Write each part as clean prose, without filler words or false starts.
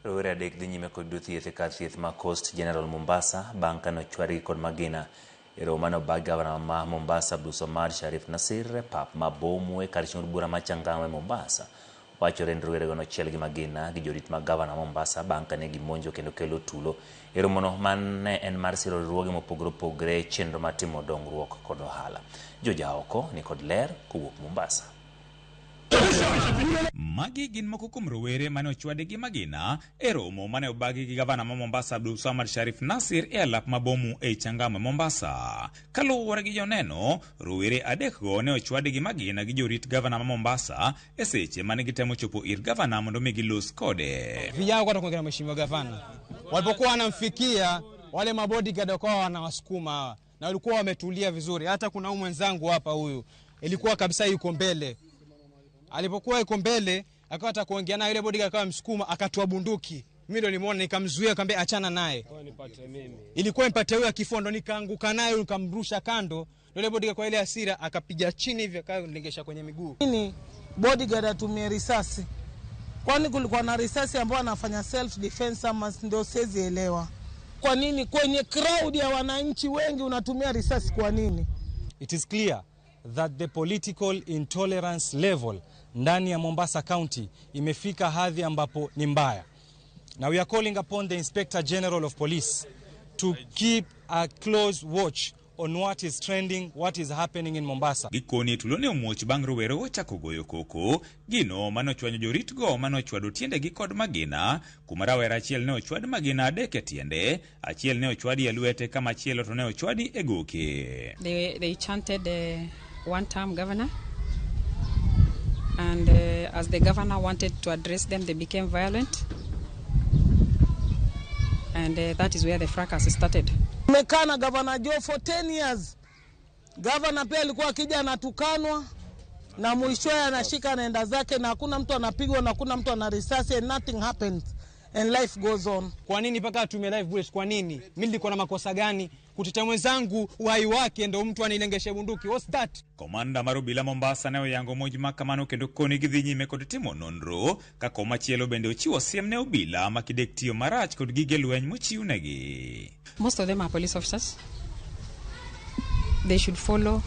Rowere adek dhi nyime kod yudo thieth e kar thieth ma Coast General Mombasa bang' kane ochwadgi kod magina e romo mane obag gavana ma Mombasa Abdulswamad Sharif Nassir e pap ma Bomu e kar chung' od bura ma Changamwe Mombasa. Wachore ni rowerego nochiel gi magina gi jorit mag gavana ma Mombasa bang' kane gimonjo kendo kelo tulo e romono mane en mar siro riwruoge mopogore opogore e chenro mar timo dongruok kod ohala. George Aoko ni kod ler kowuok Mombasa. Magi gin moko kuom rowere mane ochwadi gi magina e romo mane obagi gi gavana ma Mombasa Abdulswamad Sharif Nassir e alap ma Bomu ei Changamwe Mombasa. Kaluwore gi joneno, rowere adekgo ne ochwadi gi magina gi jorit gavana ma Mombasa e seche mane gitemo chopo ir gavana mondo mi gilos kode. Vijana kwa kuongea na mheshimiwa gavana, walipokuwa wanamfikia wale mabodyguard wakawa wanawasukuma hawa, na walikuwa wametulia vizuri. Hata kuna huyu mwenzangu hapa, huyu ilikuwa kabisa yuko mbele. Alipokuwa yuko mbele, akawa hata kuongea naye, yule bodyguard akawa msukuma, akatoa bunduki. Mimi ndo nimuona nikamzuia, nikamwambia achana naye. Ilikuwa impate huyo kifua, ndo nikaanguka naye, nikamrusha kando. Yule bodyguard kwa ile hasira akapiga chini hivi, akalengesha kwenye miguu. Nini bodyguard atumie risasi? Kwani kulikuwa na risasi ambayo anafanya self defense ama ndio siwezi elewa. Kwa nini kwenye crowd ya wananchi wengi unatumia risasi kwa nini? It is clear that the political intolerance level ndani ya Mombasa County imefika hadhi ambapo ni mbaya. Now we are calling upon the Inspector General of Police to keep a close watch on what is trending, what is happening in Mombasa. Gikoni tulo ne omuoch bang' rowere ochako goyo koko, gino mane ochwanyo joritgo mane ochwado tiendegi kod magina, kuma rawera achiel ne ochwad magina adek e tiende, achiel ne ochwadi e lwete ka machielo to ne ochwadi e goke. They chanted one term governor, and as the governor wanted to address them, they became violent, and that is where the fracas started. Nimekaa na Governor Joho for 10 years. Governor pia alikuwa akija anatukanwa na mwishowe anashika anaenda zake, na hakuna mtu anapigwa na hakuna mtu ana risasi, and nothing happens and life goes on. Kwa nini mpaka atumie live bullets? Kwa nini? Mimi nilikuwa na makosa gani? Kutetea mwenzangu uhai wake ndo mtu anilengeshe bunduki. What's that? Komanda mar obila Mombasa ne oyango monj ma kamano kendo koni gidhi nyime kod timo nonro ka komachielo bende ochiwo siem ne obila ma kidek tiyo marach kod gige lweny mochiwnegi. Most of them are police officers. They should follow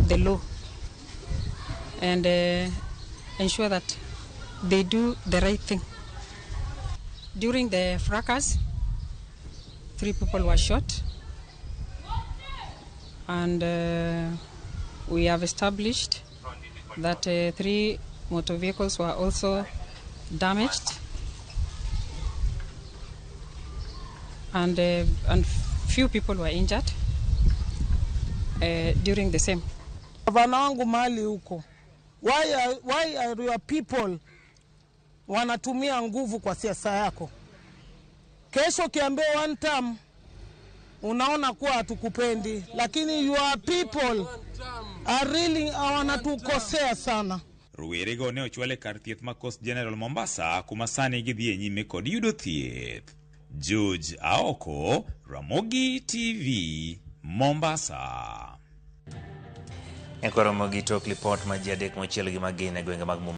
the law and ensure that they do the right thing. During the fracas, 3 people were shot, and we have established that 3 motor vehicles were also damaged, and few people were injured during the same. Gavana wangu mahali huko, why are your people wanatumia nguvu kwa siasa yako? Kesho ukiambiwa one term unaona kuwa hatukupendi, lakini your people are really wanatukosea sana. Rowerego ne ochwal e kar thieth ma Coast General Mombasa kuma sani gidhi e nyime kod yudo thieth. George Aoko, Ramogi TV, Mombasa. E koromo gi tok lipot ma ji adek mochiel gi magina e gwenge mag Mombasa.